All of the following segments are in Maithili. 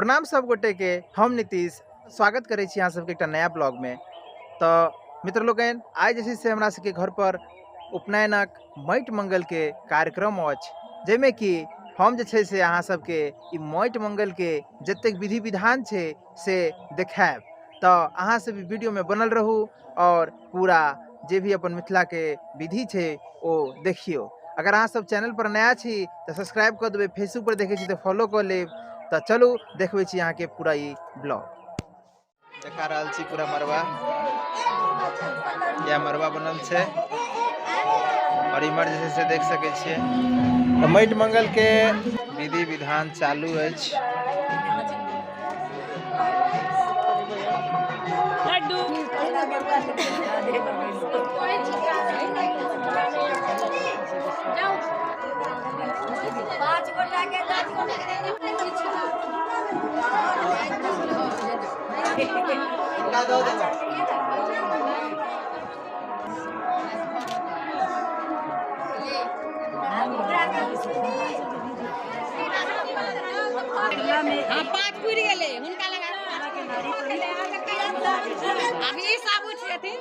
प्रणाम सब गोटे के, हम नीतीश स्वागत करै छी अहाँ सबके एकटा नया ब्लॉग में। तो मित्र लोकनि, आइ जे छै से हमरा सबके घर पर उपनयनक माटि मंगल के कार्यक्रम अछि, जाहिमे कि हम जे छै से अहाँ सबके ई माटि मंगल के जतेक विधि विधान छै से देखायब। तो अहाँ सब वीडियो में बनल रहू और पूरा जे भी अपन मिथिला के विधि छै ओ देखियौ। अगर अहाँ सब चैनल पर नया छी तो सब्सक्राइब कर देबै, फेसबुक पर देखै छी तो फॉलो कर लेब। तो चलू देखबै छी अहाँके पूरा ई ब्लॉग। देखा रहल छी पूरा मरवा, या मरवा बनल छै और इम्हर जे छै से देख सकै छियै। तो माटि मंगल के विधि विधान चालू अछि। पाँच पुरि गेलै हुनका लगा अभी साबुत छथिन।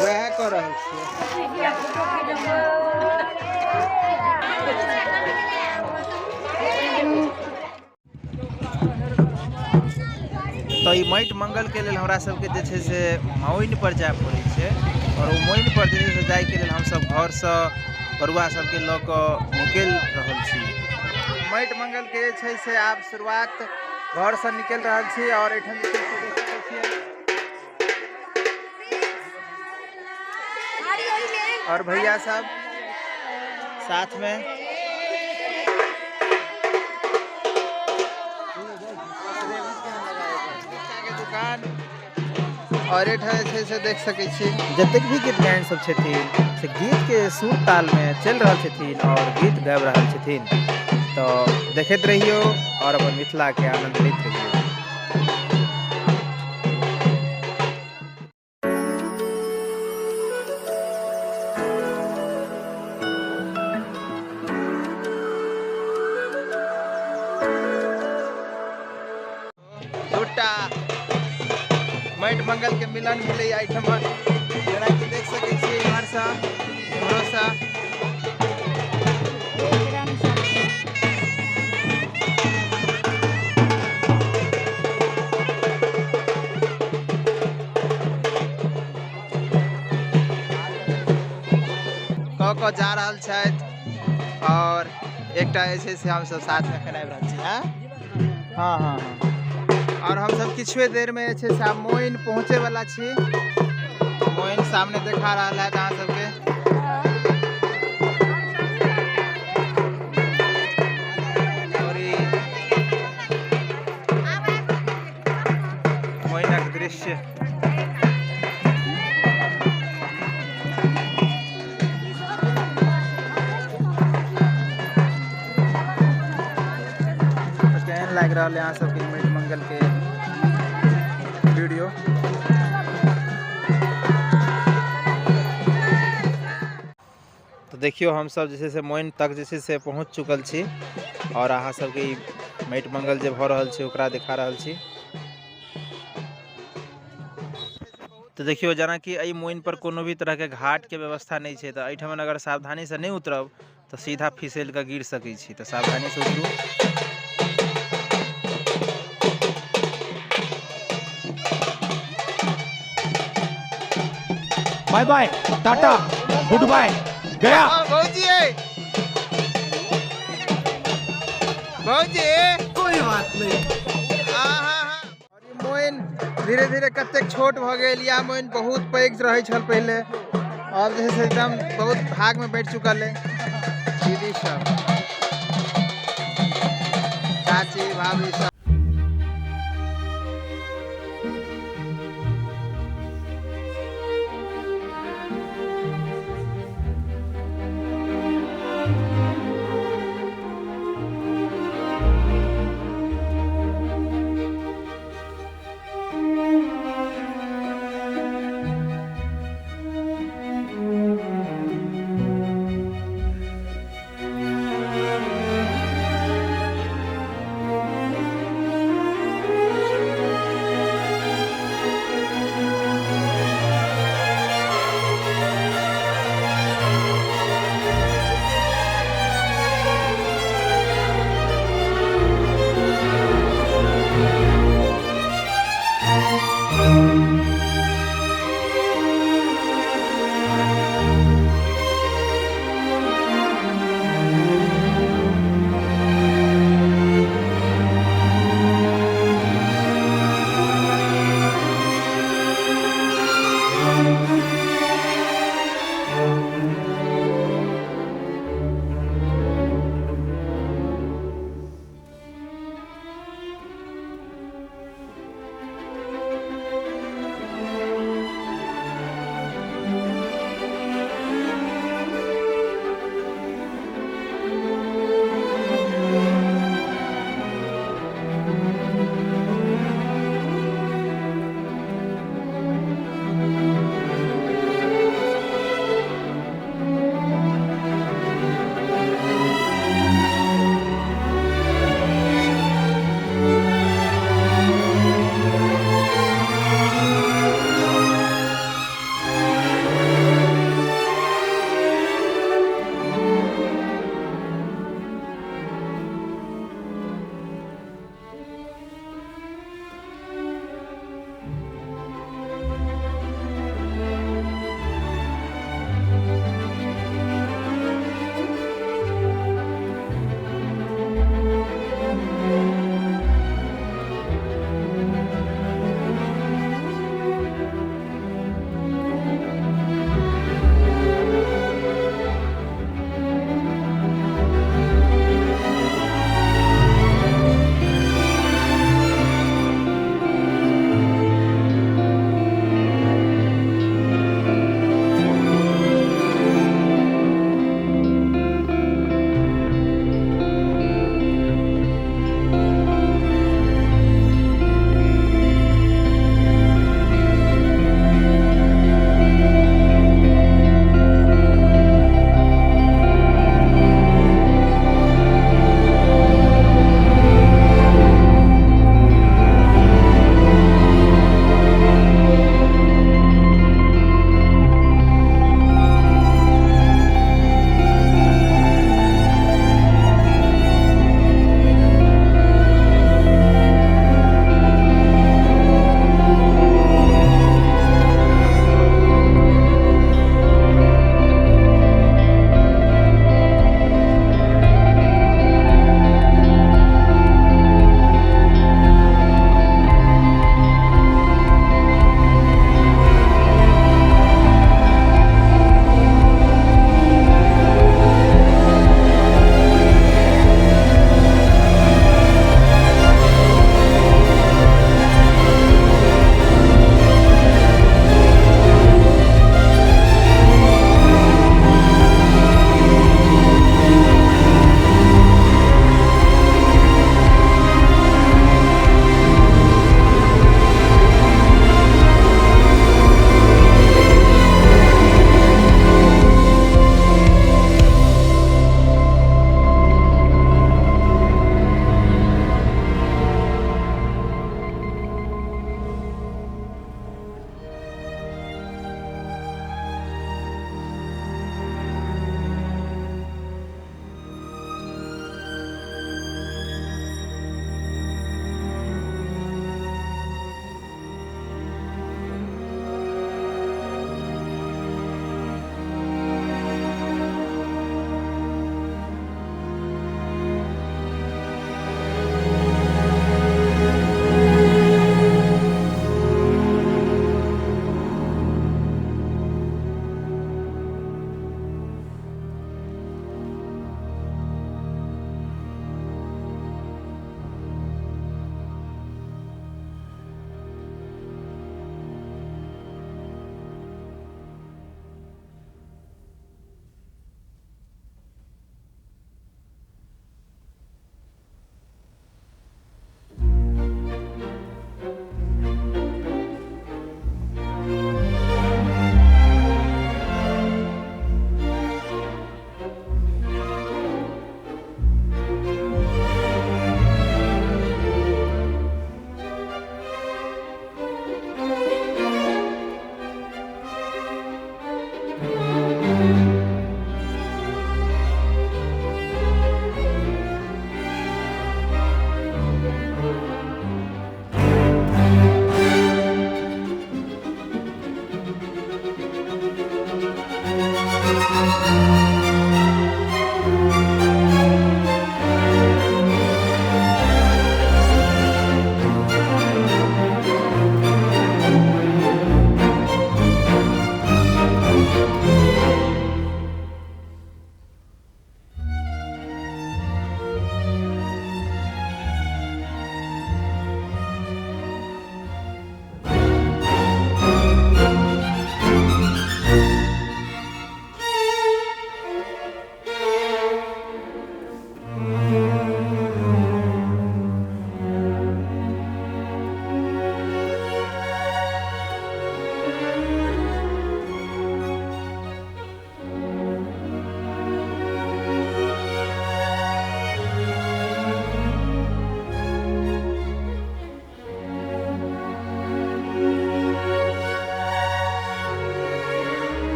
वएह कऽ रहल छियै। तो ई माटि मंगल के लेल हमरा सबके जे छै से मोइन पर जाय पड़ै छै और ओ मोइन पर जे छै से जायके लेल हमसब घरसँ बरुआ सबके लऽ कऽ निकलि रहल छी। माटि मंगल के जे छै से आब शुरुआत घरसँ निकलि रहल छी और एहिठाम जे छै से देख सकै छियै और भैया सब साथ में। के दुकान और एहिठाम जे छै से देख सकै छी जतेक भी गीत गायन सब छथिन से गीत के सुर ताल में चलि रहल छथिन और गीत गाबि रहल छथिन। तो देखैत रहियौ और अपन मिथिला के आनंद लैत रहियौ। दूटा माटि मंगल के मिलन भेलै एहिठाम, जेनाकि देख सकै छियै इम्हरसँ इम्हरोसँ। कऽ कऽ जा रहल छथि और एकटा जे छै से हमसब साथमे एखन आबि रहल छी। हाँ हाँ हाँ हाँ। और हमसब किछुए देर में जे छै से आब मोइन पहुँचे वाला छी। मोइन सामने देखा रहल है अहाँ सबके। और ई मोइनक दृश्य। केहन लागि रहल है अहाँ सबके माटि मंगल के वीडियो? तो देखियो हम सब जे छै से मोइन तक जे छै से पहुँच चुकल छी और अहाँ सबके ई माटि मंगल जे भऽ रहल छै ओकरा देखा रहल छी। तो देखियो जेनाकि एहि मोइन पर कोनो भी तरह के घाट के व्यवस्था नहि छै, तऽ एहिठाम अगर सावधानी से नहि उतरब तऽ सीधा फिसलि कऽ गिर सकै छी, तऽ सावधानी से उतरू। Bye bye tata good bye गया। भौजी भौजी कोई बात नहीं। और ई मोइन धीरे धीरे कतेक छोट भऽ गेल। या मोइन बहुत पैघ रहै छल पहिले, आब जे छै से एकदम बहुत भाग में बैठ चुकल है। दीदी सब, चाची, भाभी सब।